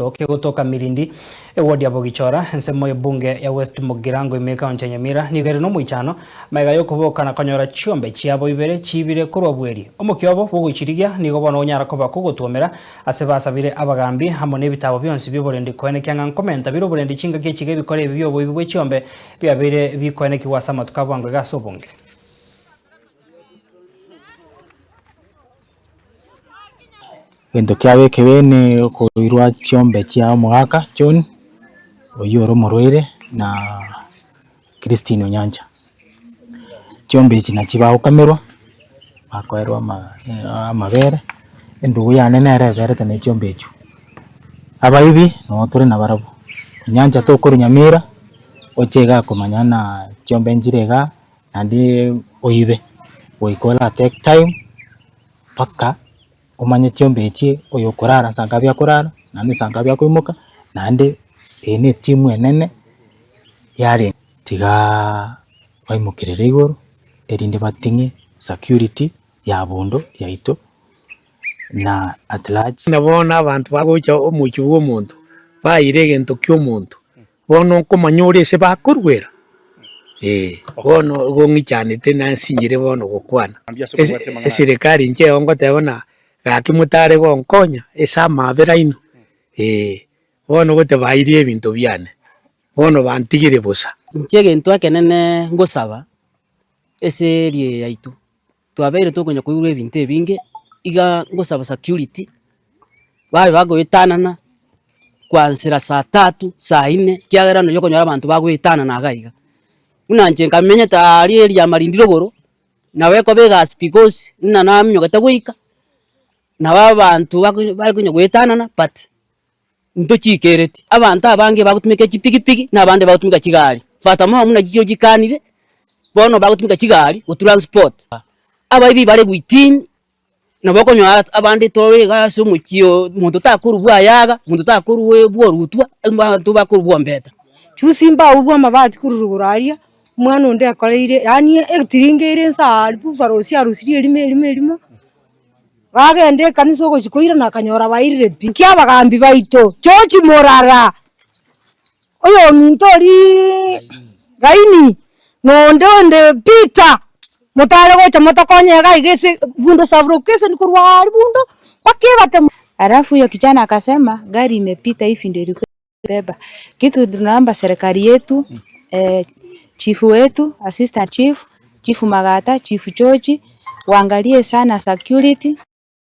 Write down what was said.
Kegotoka Mirindi, eward ya Bogichora, ensemo y'ebunge ya West Mugirango ime ekaunti ya Nyamira nigo ere nomoichano magega y'okoboka na konyora chiombe chiabo ibere chiibire korwa bweri. Omokia obo bw'ogochirigia nigo bono onyara koba kogotwomera ase basabire abagambi amo nebitabo bionsi bi'oborendi koenekia ng'a nkomenta bire oborendi chingaki echiga ebikora ebi bi'oboibi bwe chiombe biabeire bikoenekigwa ase amatuko a bwango iga ase obonge. Egento kiabo ekebe ne okoirwa chiombe chia omogaka John, oywo ore omorwaire na Christine Onyancha. Chiombe echi nachio bagokamerwa, bakoerwa ama amabere, endugu yane nere eberete ne chiombe echio. Abaibi noo tore nabarabwo, Onyancha tokorwa Nyamira, oche igaa komanya ng'a chiombe nchire igaa. Naende oibe, goika ora take time mpaka omanye chiombe echi oyo okorara ase angabi akorara, naende ase angabi akoimoka, naende eye ne etimu enene yarenge. Tigaaa baimokerere igoro, erinde bating'e security ya bondo yaito na at large. Buna bono abanto bagocha omochie bw'omonto, baira egento ki'omonto, Bono nkomanya ore ase bakoruera, ee, bono igo ng'ichanete na nsinyire bono gokwana. Eserekari inche igo ngoteba ng'a gaki motare gonkonya ase amaabera aino, ee, bono gote bairie ebinto biane, bono bantigire bosa. Inche egento ekenene ngosaba ase area eye yaito, twabeire tokonya koigwa ebinto ebinge, iga ngosaba security, babe bagoetanana kwansera saa tatu, saa nne, ekiagera nonya okonyora abanto bagoetanana iga iga. Buna inche nkamenyete aaria area ya Malindi rogoro, nabo ekoba egasi because buna naminyogete goika, nabo abanto bako bare konya goetanana but ntochikereti. Abanto abange bagotumeka chipikipiki na abande bagotumeka chigari, furthermore buna chichio chikanire, bono bagotumeka chigari gotransport. Abaibi bare within, nabo okonyora abande tore iga ase omochie oo omonto takorwa bwayaga, omonto takorwa bworutwa, abanto bakorwa bwombeta. Chusi mbao bwa amabati korwa rogoro aria, omwana onde akoreire yaani etiringa ere inse aaria buffalo arusirie erimo erimo erimo. Bagenda ekanisa ogochia koirana akanyora bairire pi. Nki abagambi baito, George Morara, oyominto oria Raini, na onde onde Peter, motare gocha motokonye iga iga ase Bundo sub location korwa aria Bundo mpaka ebate. Alafu huyo kijana akasema gari imepita hivi ndio ilikuwa Beba. Kitu tunaomba serikali yetu eh, chifu wetu, assistant chief, chifu Magata, chifu George waangalie sana security.